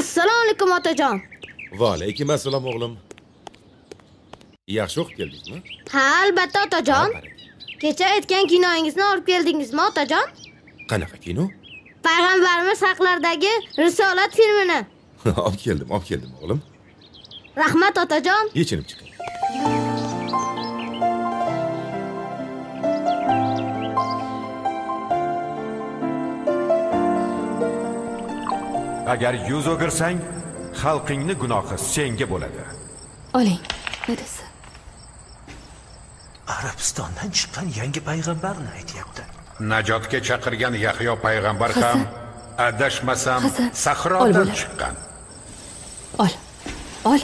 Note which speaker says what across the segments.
Speaker 1: Assalomu alaykum otajon.
Speaker 2: Va alaykum assalom o'g'lim. Yaxshi o'qib keldingizmi?
Speaker 1: Ha, albatta otajon. Kecha aytgan kinoyingizni olib keldingizmi otajon?
Speaker 2: Qanaqa kino?
Speaker 1: Payg'ambarimiz haqlaridagi Risolat filmini.
Speaker 2: Olib keldim, olib keldim o'g'lim.
Speaker 1: Rahmat otajon.
Speaker 2: Yechinib chiqing.
Speaker 3: Agar yuz o'girsang, xalqingni gunohi senga bo'ladi.
Speaker 4: Oling, dadasi.
Speaker 5: Arabistondan chiqqan yangi payg'ambarni aytayapti.
Speaker 3: Najotga chaqirgan Yahyo payg'ambar ham adashmasam sahrodan chiqqan.
Speaker 4: Ol. Ol.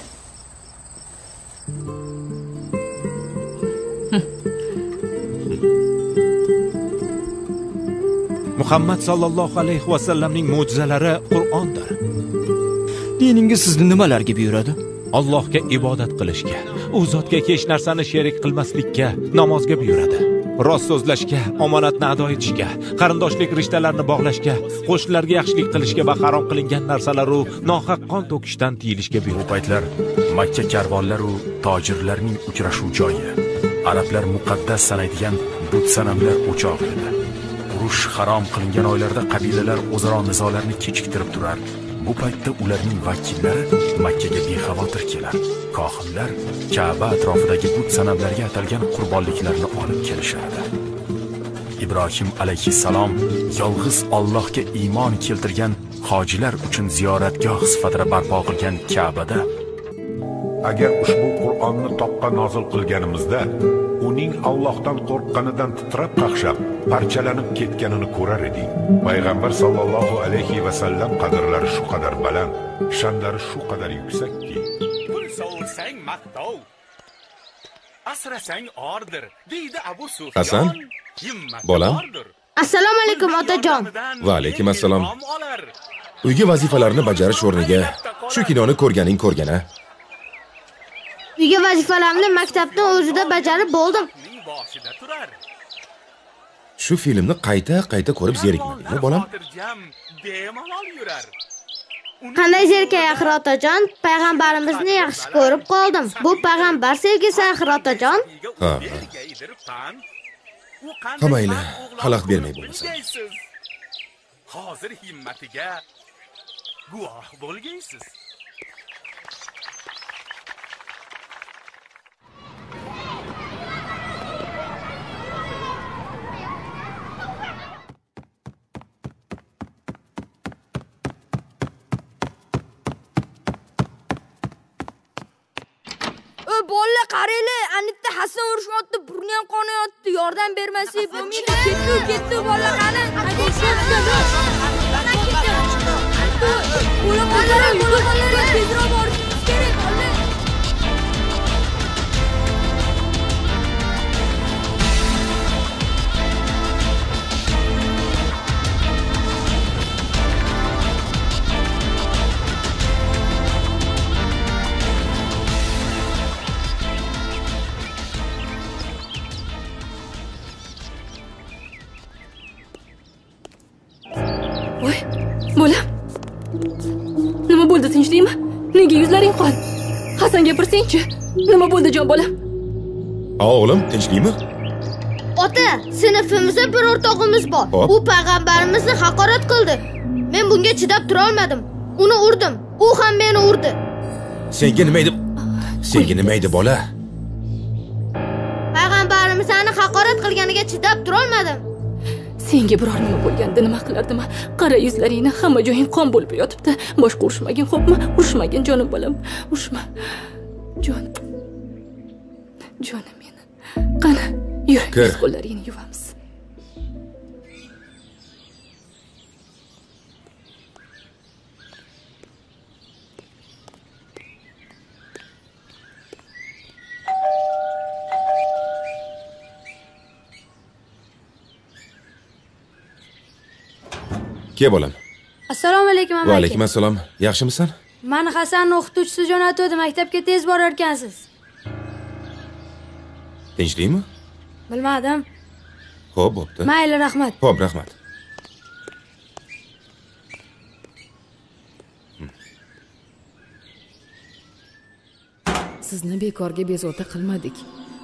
Speaker 6: Muhammad sallallohu alayhi va sallamning mo'jizalari Qur'ondir.
Speaker 7: Diningiz sizni nimalarga buyuradi?
Speaker 6: Allohga ibodat qilishga, u zotga hech narsani sherik qilmaslikka, namozga buyuradi. Rost so'zlashga, omonatni ado etishga, qarindoshlik rishtalarini bog'lashga, qo'shnilarga yaxshilik qilishga va harom qilingan narsalar u nohaq qon to'kishdan tiyilishga buyuradi.
Speaker 8: Bu paytlar Makka karvonlar u tojirlarning uchrashuv joyi, arablar muqaddas sanaydigan but sanamlar o'chog'i edi. Urush harom qilingan oylarda qabilalar o'zaro nizolarni kechiktirib turar. Bu paytda ularning vakillari Makkaga bexavotir kelar. Kohinlar Ka'ba atrofidagi but sanamlarga atalgan qurbonliklarni olib kelishardi. Ibrohim alayhissalom yolg'iz Allohga iymon keltirgan hojilar uchun ziyoratgoh sifatida barpo qilgan Ka'bada
Speaker 3: agar ushbu Qur'onni toqqa nozil qilganimizda uning Allohdan qo'rqqanidan titrab qaqshab, parchalanib ketganini ko'rar eding. Payg'ambar sallallohu alayhi va sallam qadrlari shu qadar baland, sha'nlari shu qadar yuksakki,
Speaker 9: pul sovursang maqtov, asrasang ordir, deydi Abu Sufyon.
Speaker 2: Hasan, bolam.
Speaker 1: Assalomu alaykum otajon.
Speaker 2: Va alaykum assalom. Uyga vazifalarni bajarish o'rniga shu kinoni ko'rganing ko'rgana.
Speaker 1: Uyga vazifalarimni maktabda o'zida bajarib bo'ldim.
Speaker 2: Shu filmni qayta-qayta ko'rib zerikmadingmi, bolam?
Speaker 1: Qanday zerikay axir otajon? Payg'ambarimizni yaxshi ko'rib qoldim. Bu payg'ambar sevgisi axir otajon.
Speaker 2: Ha. Ha, mayli, xalaqit bermay bo'lmasa.
Speaker 9: Hozir himmatiga guvoh bo'lgaysiz.
Speaker 10: Bolla qaranglar, anitda Hasan urushyapti, burni ham qonayapti. Yordam bermasak bo'lmaydi. Ketdi, ketdi bolla qani. Bo'la tezroq borishimiz kerak, bolla.
Speaker 4: Bolam. Nima bo'ldi, tinchlikmi? Nega yuzlaring qon? Hasan, gapirsangchi. Nima bo'ldi jon bolam?
Speaker 2: A o'g'lim, tinchlikmi?
Speaker 1: Ota, sinfimizda bir o'rtog'imiz bor. U payg'ambarimizni haqorat qildi. Men bunga chidab tura olmadim. Uni urdim. U ham meni urdi.
Speaker 2: Senga nima edi? Senga nima edi bola?
Speaker 1: Payg'ambarimizni haqorat qilganiga chidab tura olmadim.
Speaker 4: Senga biror nima bo'lganda nima qilardim? Qara yuzlaringni, hamma joying qon bo'lib yotibdi. Boshqa urushmagin, xo'pmi? Urushmagin jonim bolam. Urushma. Jonim. Jonim meni. Qani, yur, yuz qo'llaringni yuvamiz.
Speaker 2: Ke bolam.
Speaker 10: Assalomu alaykum amaki.
Speaker 2: Va alaykum assalom. Yaxshimisan?
Speaker 10: Mani Hasan o'qituvchisi jo'natdi, maktabga tez borar ekansiz.
Speaker 2: Tinchlikmi?
Speaker 10: Bilmadim.
Speaker 2: Xo'p, bo'pti.
Speaker 10: Mayli, rahmat.
Speaker 2: Xo'p, rahmat.
Speaker 11: Sizni bekorga bezovta qilmadik.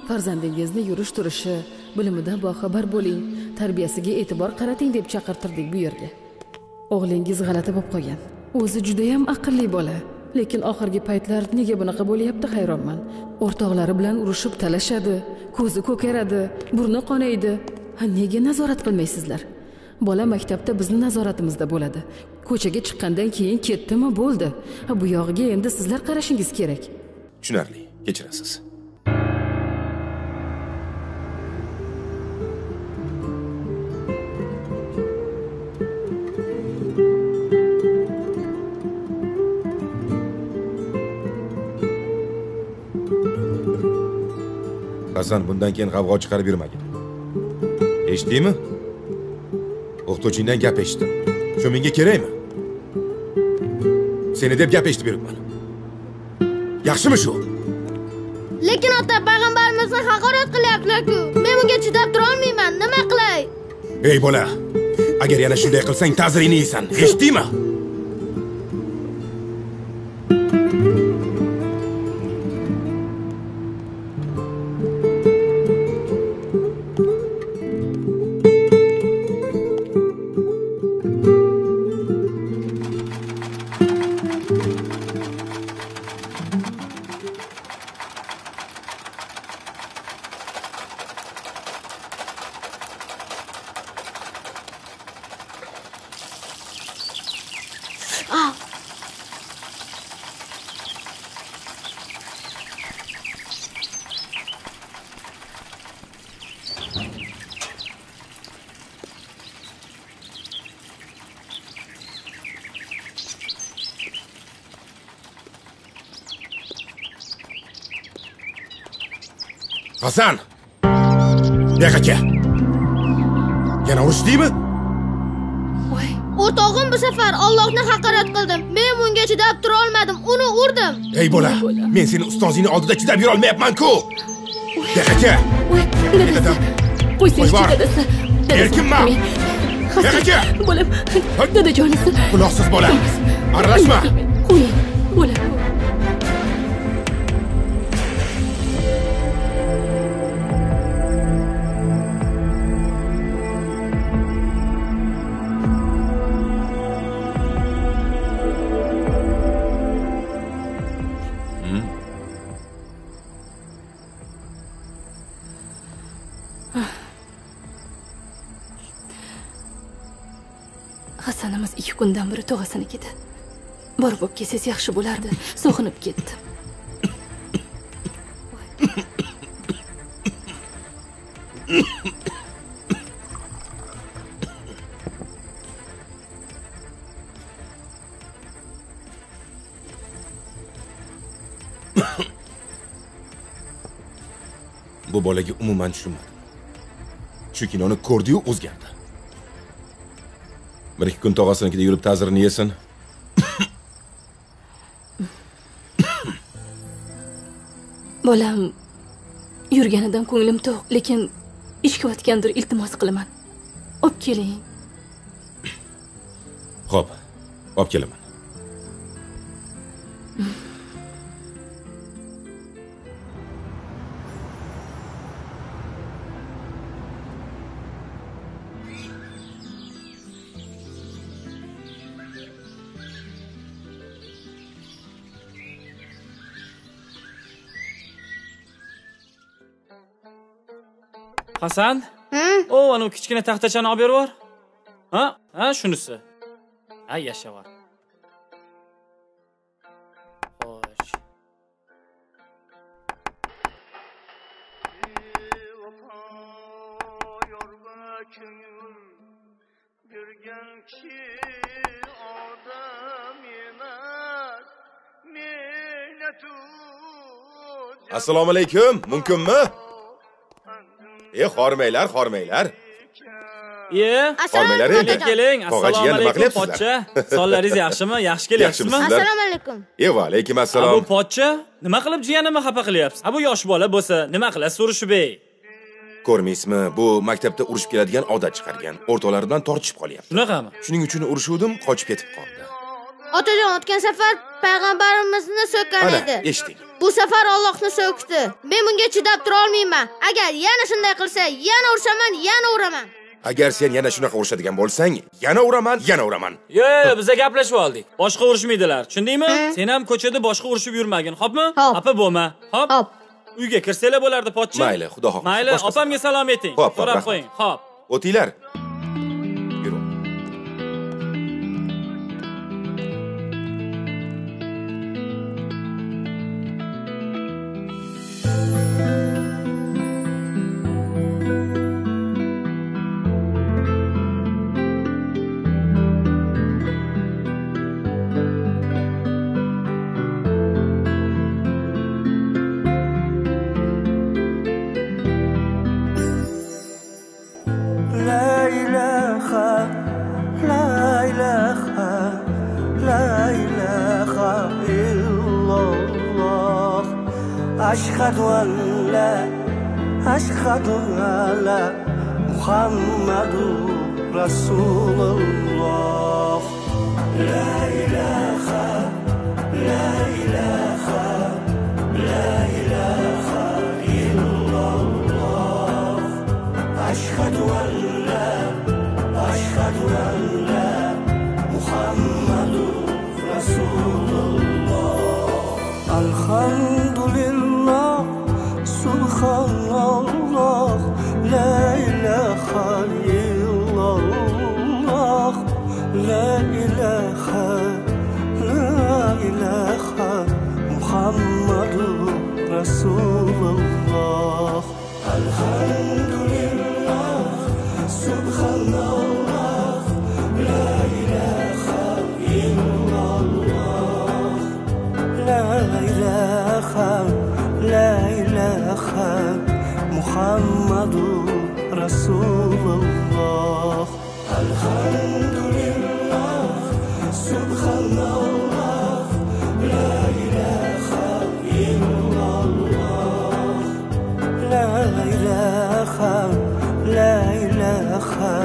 Speaker 11: Farzandingizni yurish turishi, bilimidan boxabar bo'ling, tarbiyasiga e'tibor qarating deb chaqirtirdik bu yerga. O'g'lingiz g'alati bo'lib qolgan. O'zi juda ham aqlli bola, lekin oxirgi paytlar nega bunaqa bo'lyapti hayronman. O'rtoqlari bilan urushib talashadi, ko'zi ko'karadi, burni qonaydi. Ha, nega nazorat qilmaysizlar? Bola maktabda bizni nazoratimizda bo'ladi. Ko'chaga chiqqandan keyin ketdimi bo'ldi. Ha, bu yog'iga endi sizlar qarashingiz kerak.
Speaker 2: Tushunarli, kechirasiz. Hasan, bundan keyin g'avg'o chiqarib yurmagin. Eshitdingmi? O'qituvchingdan gap eshitdim. Shu menga kerakmi? Seni deb gap eshitib yuribman. Yaxshimi shu?
Speaker 1: Lekin ota, payg'ambarimizni haqorat qilyaptilar-ku. Men bunga chidab tura olmayman. Nima qilay?
Speaker 2: Ey bola, agar yana shunday qilsang ta'ziringni yeysan. Eshitdingmi? Hasan! Yo'q aka. Yana urushdingmi?
Speaker 1: Voy, o'rtog'im bu safar Allohni haqorat qildim. Men bunga chidab tura olmadim, uni urdim.
Speaker 2: Ey bola, men seni ustozingning oldida chidab yura olmayapman-ku. Yo'q aka.
Speaker 4: Voy, dadasi. Qo'ysangchi dadasi.
Speaker 2: Erkinman. Yo'q aka.
Speaker 4: Bolam, dadajonisi.
Speaker 2: Quloqsiz bola. Aralashma.
Speaker 4: Qo'ying, bolam. Hasanimiz 2 kundan beri tog'asinikida. Borib olib kelsangiz yaxshi bo'lardi. Sog'inib ketdim.
Speaker 2: Bu bolaga umuman tushunmadim. Shu kinoni ko'rdi-yu o'zgardi. Bir ikki kun tog'asinikida yurib ta'zirini yesin.
Speaker 4: Bolam yurganidan ko'nglim to'q, lekin ichkayotgandir, iltimos qilaman. Olib keling.
Speaker 2: Xo'p. Olib kelaman.
Speaker 12: Hasan? O, anu kichkina taxtachani olib berib yubor. Ha? Ha, shunisi. Ha, yashaver. Xo'sh.
Speaker 2: Assalomu alaykum, mumkinmi? Xormanglar, xormanglar. Xormanglar endi.
Speaker 12: Keling, assalomu alaykum pochcha. Sonlaringiz yaxshimi? Yaxshi kelyapsizmi?
Speaker 1: Assalomu alaykum.
Speaker 2: Va alaykum assalom.
Speaker 12: Bu pochcha, nima qilib jiyanimni xafa qilyapsiz? Bu yosh bola bo'lsa, nima qilasiz urishib ey?
Speaker 2: Ko'rmaysizmi, bu maktabda urushib keladigan odat chiqargan. O'rtoqlari bilan tortishib qolyapti.
Speaker 12: Shunaqami?
Speaker 2: Shuning uchun urushuvdim, qochib ketib qoldi.
Speaker 1: Otajon, o'tgan safar payg'ambarimizni so'kkan edi.
Speaker 2: Eshiting.
Speaker 1: Bu safar Allohni so'kdi. Men bunga chidab tura olmayman. Agar yana shunday qilsa, yana urshaman, yana uraman.
Speaker 2: Agar sen yana shunaqa urishadigan bo'lsang, yana uraman, yana uraman.
Speaker 12: Yo'q, biza gaplashib oldik. Boshqa urushmaydilar. Tushundingmi? Sen ham ko'chada boshqa urushib yurmagin, xo'pmi? Xafa bo'lma. Xo'p. Uyga kirsanglar bo'lardi, pochcha.
Speaker 2: Mayli, xudo xohlasa.
Speaker 12: Mayli, opamga salom ayting. So'rab qo'ying. Xo'p.
Speaker 2: O'tinglar.
Speaker 13: Ashhadu an la Muhammadur Rasululloh. La ilaha, la ilaha, la ilaha illalloh. Ashhadu an la Muhammadur Rasululloh. Alhamdulillah, subhanalloh, la ilaha illalloh, la ilaha, la ilaha, Muhammadur Rasululloh. Alhamdulillah, subhanalloh, la ilaha illalloh, la ilaha, la ilaha, Muhammadur Rasululloh. Alhamdulillah, subhanalloh, la ilaha illalloh, la ilaha, la ilaha,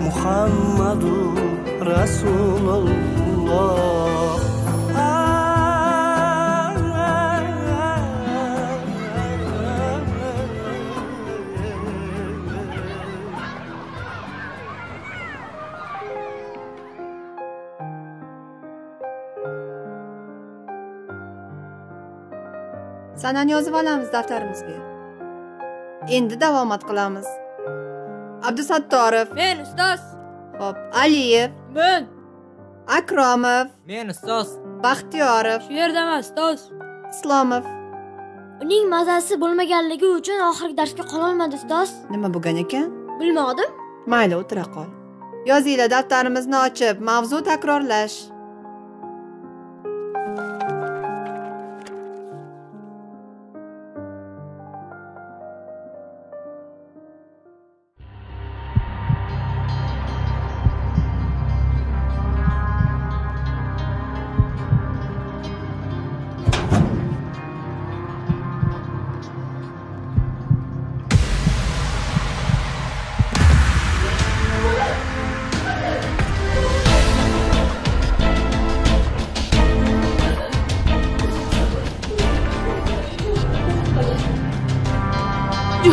Speaker 13: Muhammadur Rasululloh.
Speaker 14: Sanani yozib olamiz daftarimizga. Endi davomat qilamiz. Abdusattorov.
Speaker 10: Men ustoz.
Speaker 14: Xo'p, Aliyev.
Speaker 10: Men.
Speaker 14: Akromov.
Speaker 15: Men ustoz.
Speaker 14: Baxtiyorov.
Speaker 10: Shu yerdaman ustoz.
Speaker 14: Islomov.
Speaker 1: Uning mazasi bo'lmaganligi uchun oxirgi darsga qololmadi ustoz.
Speaker 14: Nima bo'lgan ekan?
Speaker 1: Bilmadim.
Speaker 14: Mayli, o'tira qol. Yozinglar daftarimizni ochib, mavzu takrorlash.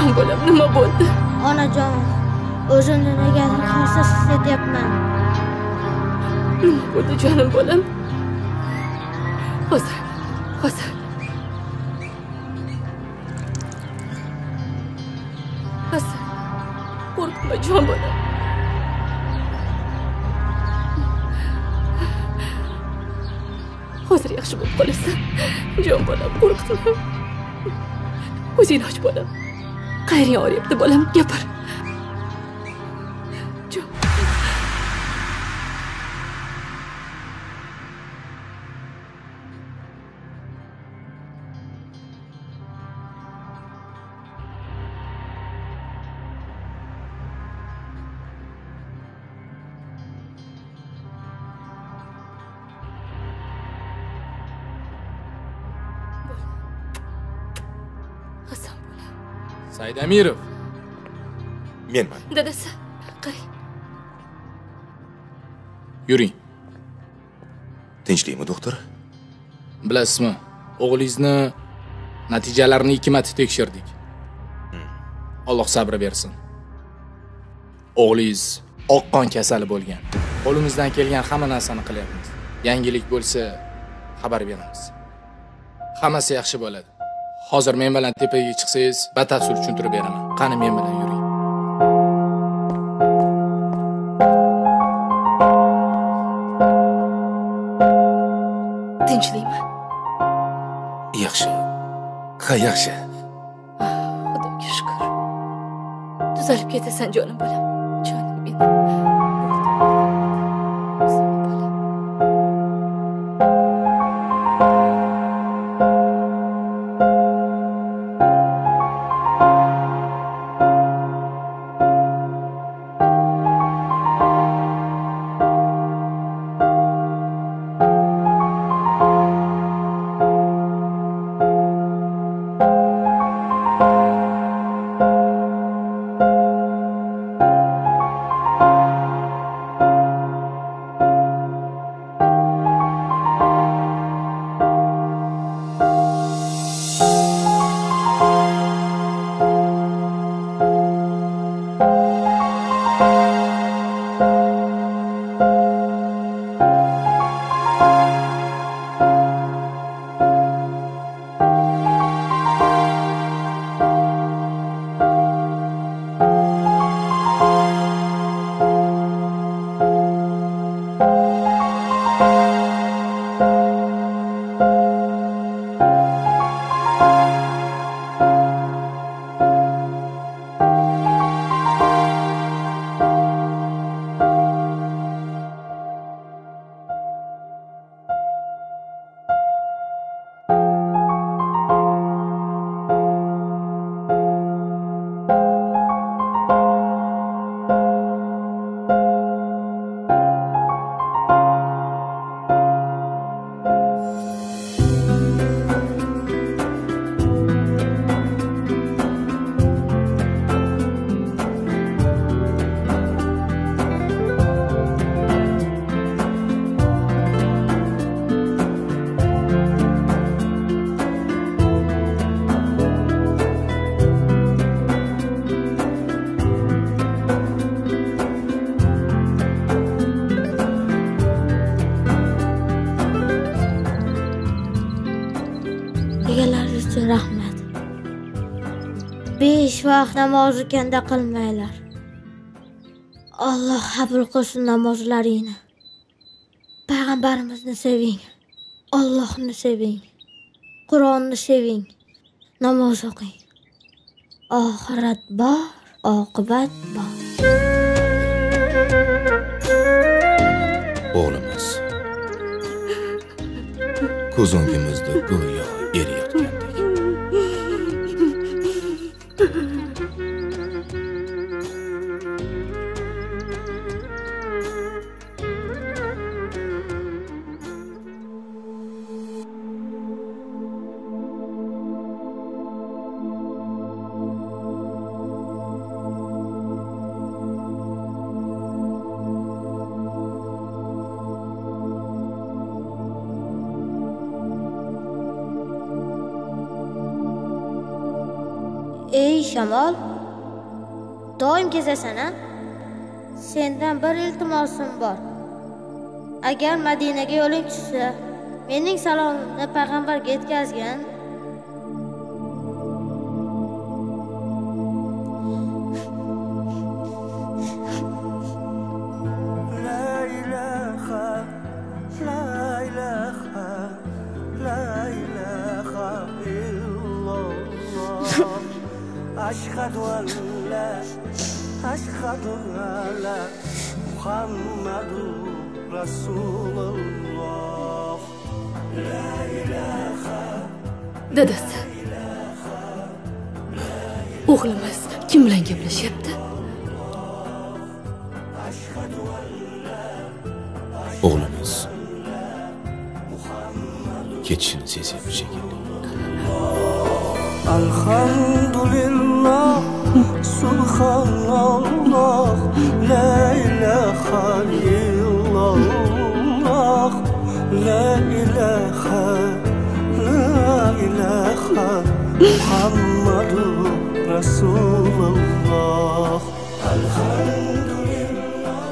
Speaker 4: Jon bolam, nima bo'ldi?
Speaker 1: Onajon, o'zimni negadir xasta his etyapman.
Speaker 4: Nima bo'ldi jonim bolam? Hozir, hozir. Hasan, qo'rqma jon bolam. Hozir yaxshi bo'lib qolasan. Jon bolam, qo'rqma. Ko'zingni och bolam. Qayering og'riyapti bolam, gapir. Jon.
Speaker 15: Said Amirov.
Speaker 2: Menman.
Speaker 4: Dadasi, qarang.
Speaker 15: Yuring.
Speaker 2: Tinchlikmi, doktor?
Speaker 15: Bilasizmi, o'g'lingizni natijalarini 2 marta tekshirdik. Alloh sabr bersin. O'g'lingiz oqqon kasali bo'lgan. Qo'limizdan kelgan hamma narsani qilyapmiz. Yangilik bo'lsa xabar beramiz. Hammasi yaxshi bo'ladi. Hozir men bilan tepaga chiqsangiz, batafsil tushuntirib beraman. Qani men bilan yuring.
Speaker 4: Tinchlikmi?
Speaker 2: Yaxshi. Ha, yaxshi.
Speaker 4: Xudoga shukr. Tuzalib ketasan jonim bolam. Jonim mening.
Speaker 1: Rahmat. 5 vaqt namoz kanda qilmanglar. Alloh qabul qilsin namozlaringni. Payg'ambarimizni seving. Allohni seving. Qur'onni seving. Namoz o'qing. Oxirat bor, oqibat bor.
Speaker 2: O'g'limiz ko'z o'ngimizda go'yo eriyotgandek.
Speaker 1: Ey shamol, doim kezasan-a? Sendan bir iltimosim bor. Agar Madinaga yo'ling tushsa, mening salomimni payg'ambarga yetkazgin.
Speaker 13: La ilaha, la ilaha, la ilaha illalloh. Ashhadu an la, ashhadu an la Muhammadur Rasululloh. La ilaha.
Speaker 4: Dadasi, o'g'limiz kim bilan gaplashyapti?
Speaker 2: O'g'limiz ketishini sezyapti shekilli.
Speaker 13: Alhamdulillah, subhanalloh, la ilaha illalloh, la ilaha, la ilaha, Muhammadur Rasululloh. Alhamdulillah.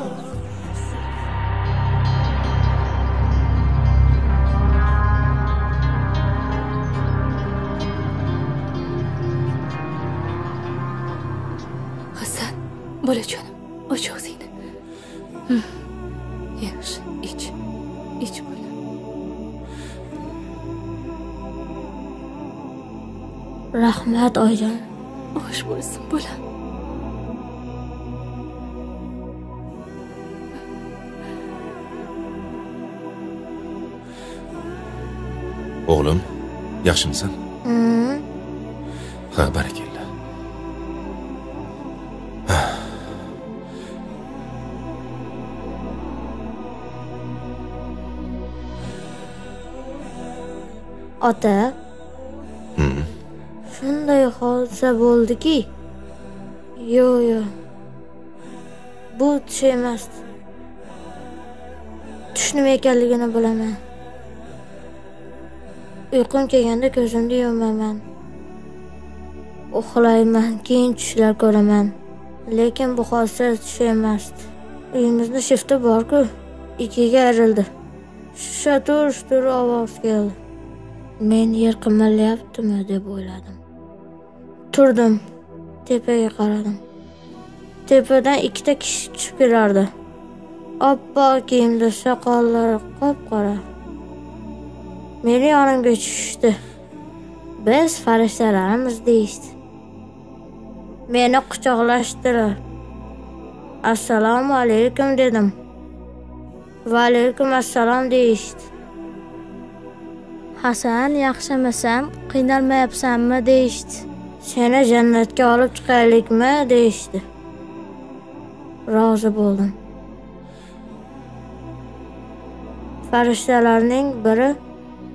Speaker 4: Hasan, bolajonim, och og'zingni. Yaxshi, ich. Ich bola.
Speaker 1: Rahmat oyijon.
Speaker 4: Osh bo'lsin bolam.
Speaker 2: O'g'lim, yaxshimisan? Ha, barakalla.
Speaker 1: Ota, shunday hodisa bo'ldiki, yo'q, bu tush emas. Tush nima ekanligini bilaman. Uyqum kelganda ko'zimni yumaman. Uxlayman, keyin tushlar ko'raman. Lekin bu hodisa tush emas. Uyimizni shifti bor-ku, ikkiga ayrildi. Shatur-shutur ovoz keldi. Men yer qimirlayaptimi deb o'yladim. Turdim, tepaga qaradim. Tepadan ikkita kishi tushib kelardi. Oppoq kiyimda, soqollari qop-qora. Meni yonimga tushishdi. Biz farishtalarimiz deyishdi. Meni quchoqlashdilar. Assalomu alaykum dedim. Va alaykum assalom deyishdi. Hasan, yaxshimisan, qiynalmayapsanmi deyishdi. Seni jannatga olib chiqaylikmi deyishdi. Rozi bo'ldim. Farishtalarning biri,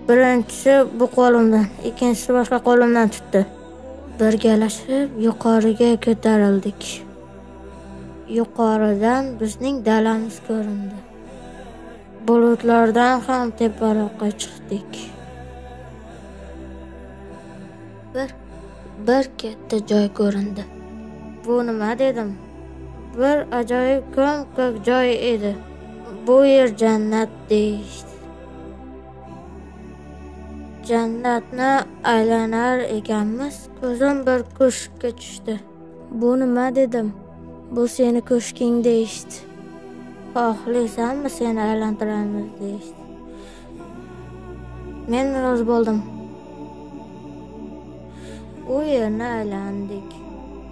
Speaker 1: birinchisi bu qo'limdan, ikkinchisi boshqa qo'limdan tutdi. Birgalashib yuqoriga ko'tarildik. Yuqoridan bizning dalamiz ko'rindi. Bulutlardan ham teparoqqa chiqdik. Bir katta joy ko'rindi. Bu nima dedim? Bir ajoyib ko'm-ko'k joy edi. Bu yer jannat deyishdi. Jannatni aylanar ekanmiz, ko'zim bir ko'shkka tushdi. Bu nima dedim? Bu seni ko'shking deyishdi. Xohlaysanmi, seni aylantiramiz deyishdi. Men rozi bo'ldim. U yerni aylandik.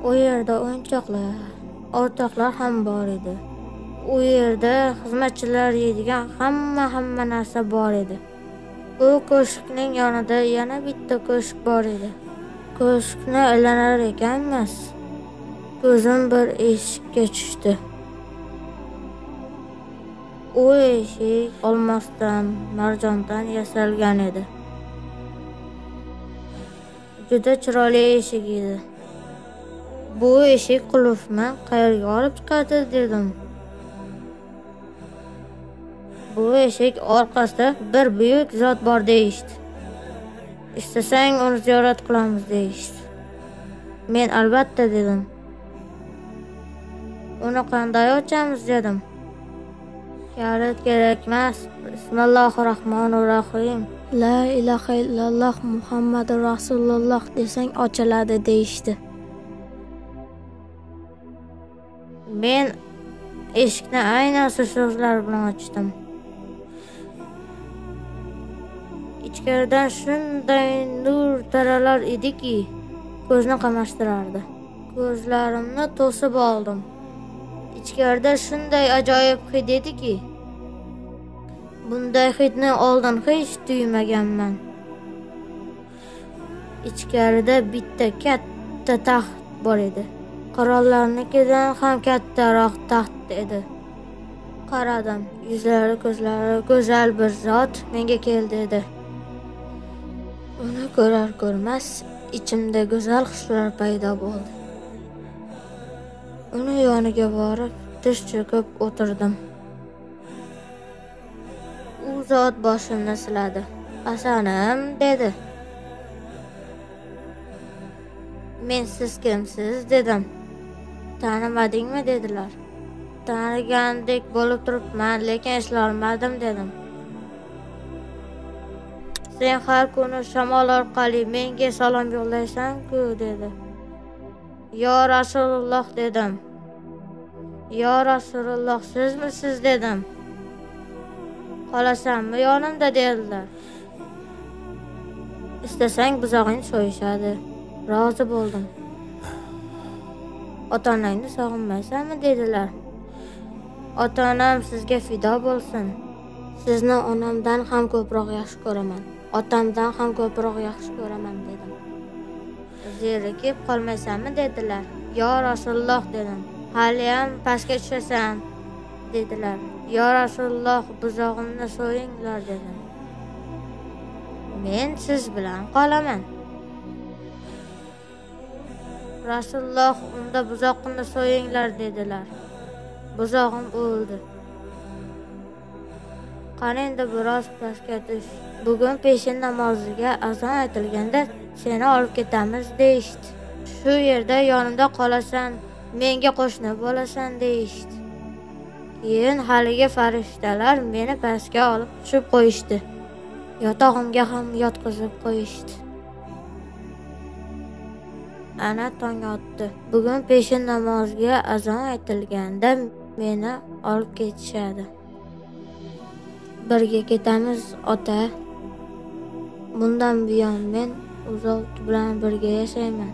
Speaker 1: U yerda o'yinchoqlar, o'rtoqlar ham bor edi. U yerda xizmatchilar yeydigan hamma narsa bor edi. U ko'shkning yonida yana bitta ko'shk bor edi. Ko'shkni aylanar ekanmiz, ko'zim bir eshikka tushdi. U eshik olmosdan, marjondan yasalgan edi. Juda chiroyli eshik edi. Bu eshik qulfmi, qayerga olib chiqadi dedim. Bu eshik orqasida bir buyuk zot bor deyishdi. Istasang uni ziyorat qilamiz deyishdi. Men albatta dedim. Uni qanday ochamiz dedim. Kalit kerakmas. Bismillahirrohmanirrohim. La ilaha illalloh Muhammadur Rasululloh desang ochiladi deyishdi. Men eshikni aynan shu so'zlar bilan ochdim. Ichkaridan shunday nur taralar ediki, ko'zni qamashtirardi. Ko'zlarimni to'sib oldim. Ichkarida shunday ajoyib hid ediki, bunday hidni oldin hech tuymaganman. Ichkarida bitta katta taxt bor edi. Qirollarnikidan ham kattaroq taxt edi. Qaradim, yuzlari, ko'zlari go'zal bir zot menga keldi edi. Uni ko'rar ko'rmas ichimda go'zal hislar paydo bo'ldi. Uni yoniga borib tiz cho'kib o'tirdim. U zot boshimni siladi. Hasanim, dedi. Men siz kimsiz dedim. Tanimadingmi dedilar. Tanigandek bo'lib turibman, lekin eslolmadim dedim. Sen har kuni shamol orqali menga salom yo'llaysan-ku dedi. Yo Rasululloh dedim. Yo Rasululloh sizmisiz dedim. Qolasanmi yonimda dedilar. Istasang buzog'ingni so'yishadi. Rozi bo'ldim. Ota-onangni sog'inmaysanmi dedilar. Ota-onam sizga fido bo'lsin. Sizni onamdan ham ko'proq yaxshi ko'raman. Otamdan ham ko'proq yaxshi ko'raman dedim. Zerikib qolmaysanmi dedilar. Yo Rasululloh dedim. Haliyam pastga tushasan dedilar. Yo Rasululloh buzog'imni so'yinglar dedim. Men siz bilan qolaman. Rasululloh unda buzoqni so'yinglar dedilar. Buzog'im o'ldi. Qani endi biroz pastga tush. Bugun peshin namoziga azon aytilganda seni olib ketamiz deyishdi. Shu yerda yonimda qolasan, menga qo'shni bo'lasan deyishdi. Keyin haligi farishtalar meni pastga olib tushib qo'yishdi. Yotog'imga ham yotqizib qo'yishdi. Ana tong otdi. Bugun peshin namoziga azon aytilganda meni olib ketishadi. Birga ketamiz ota. Bundan buyon men u zot bilan birga yashayman.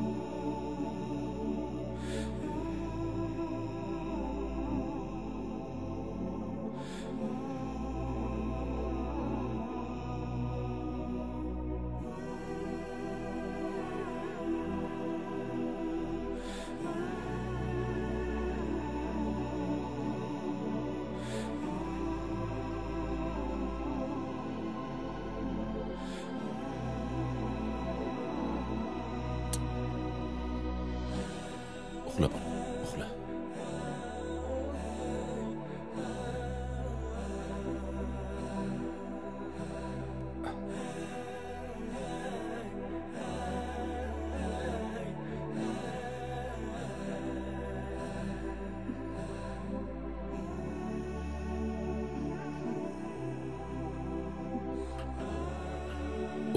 Speaker 2: Uxla bola, uxla.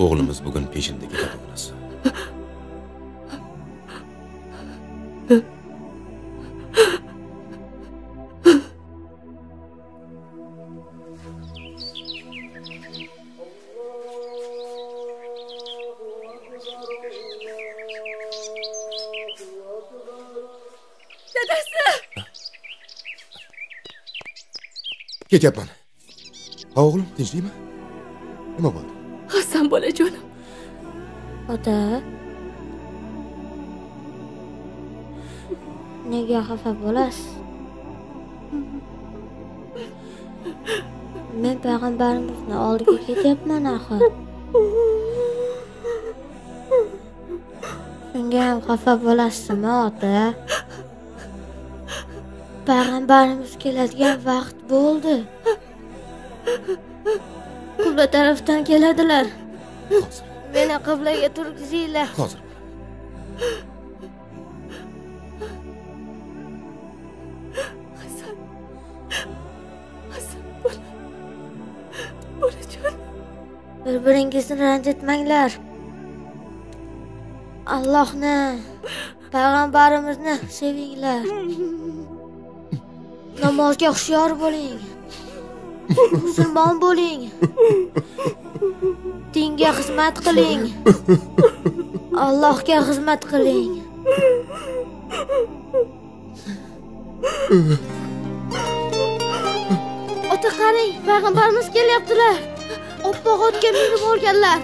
Speaker 2: O'g'limiz bugun peshinda ketadi onasi.
Speaker 4: Dadasi!
Speaker 2: Ketyapman. Ha o'g'lim, tinchlikmi? Nima bo'ldi?
Speaker 4: Hasan bolajonim.
Speaker 1: Ota, nega xafa bo'lasiz? Men payg'ambarimizni oldiga ketyapman axir. Shunga ham xafa bo'lasizmi, ota? Payg'ambarimiz keladigan vaqt bo'ldi. Qibla tarafdan keladilar. Meni qiblaga turgizinglar.
Speaker 2: Hozir.
Speaker 1: Bir-biringizni ranjitmanglar. Allohni, payg'ambarimizni sevinglar. Namozga hushyor bo'ling. Musulmon bo'ling. Dinga xizmat qiling. Allohga xizmat qiling. Ota qarang, payg'ambarimiz kelyaptilar. Oppoq otga minib olganlar.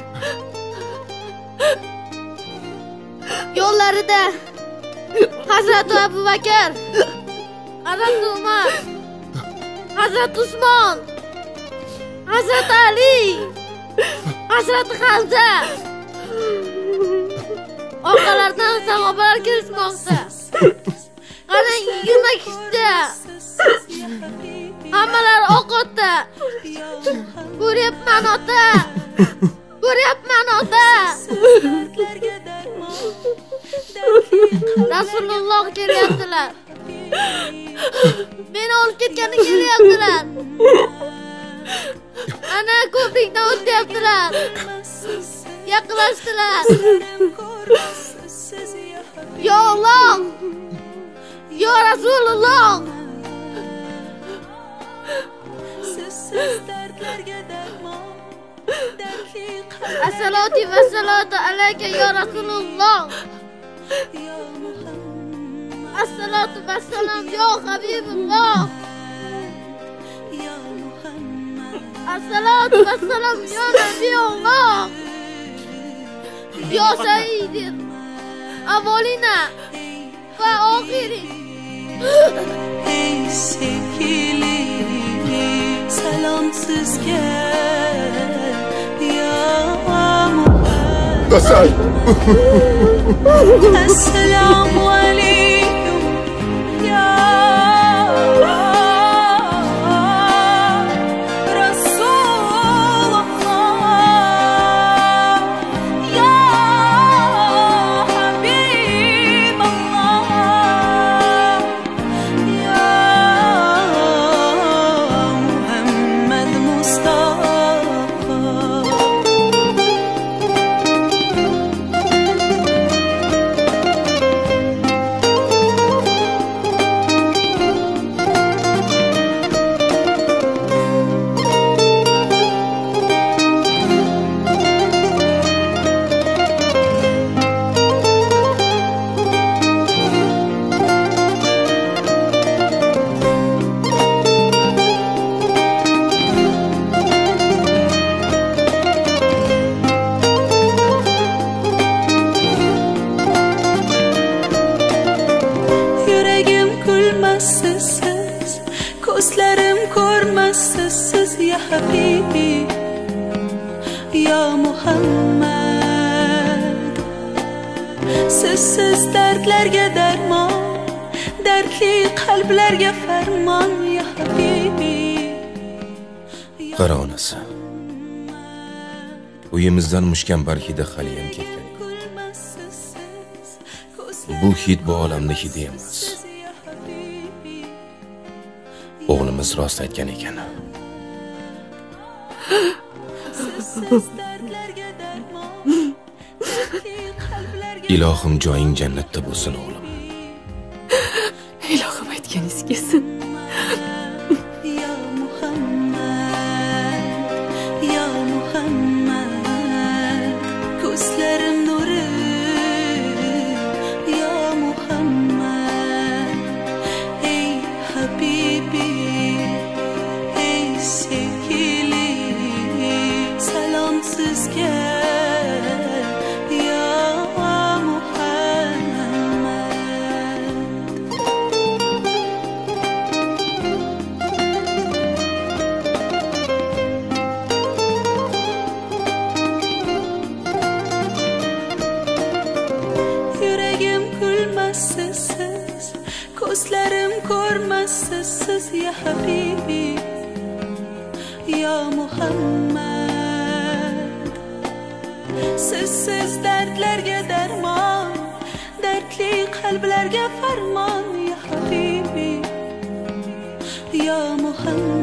Speaker 1: Yo'llarida Hazrati Abu Bakr, Hazrati Umar, Hazrati Usmon, Hazrati Ali, Hazrati Hamza. Orqalaridan sahobalar kelishmoqda. Qarang, 20 kishi. Hammalari oq otda. Ko'ryapman ota. Ko'ryapman ota. Rasululloh kelyaptilar. Meni olib ketgani kelyaptilar. Ana ko'prikdan o'tyaptilar. Yaqinlashdilar. Yo Alloh! Yo Rasululloh! Assalatu vassalatu alayka ya Rasululloh. Assalatu vassalam ya Habibulloh. Assalatu vassalam ya Nabiyulloh. Ya Sayyidil avvalina va oxirin.
Speaker 16: Ey sevgili, salam sizga ya Muhammad.
Speaker 2: Asal.
Speaker 16: Assalomu alaykum ya Rasululloh, ya Habibulloh, ya Muhammad Mustafa. Ko'zlarim ko'rmas sizsiz ya habibi, ya Muhammad. Sizsiz dardlarga darmon, dardli qalblarga farmon ya habibi.
Speaker 2: Qara onasi, uyimizdan mushkanbar hidi haliyam ketgan yo'q. Bu hid bu olamni hidi emas. O'g'limiz rost aytgan ekan. Ilohim joying jannatda bo'lsin o'g'lim.
Speaker 4: Ilohim aytganingiz kelsin.
Speaker 16: Ya Muhammad, ya Muhammad, ko'zlarim nuri, ya Muhammad, ey habibi, ey sevgili, salam sizga ya Muhammad. Yuragim kulmas sizsiz, ko'zlarim ko'rmas sizsiz ya habibi, ya Muhammad. Sizsiz dardlarga darmon, dardli qalblarga farmon ya habibi, ya Muhammad.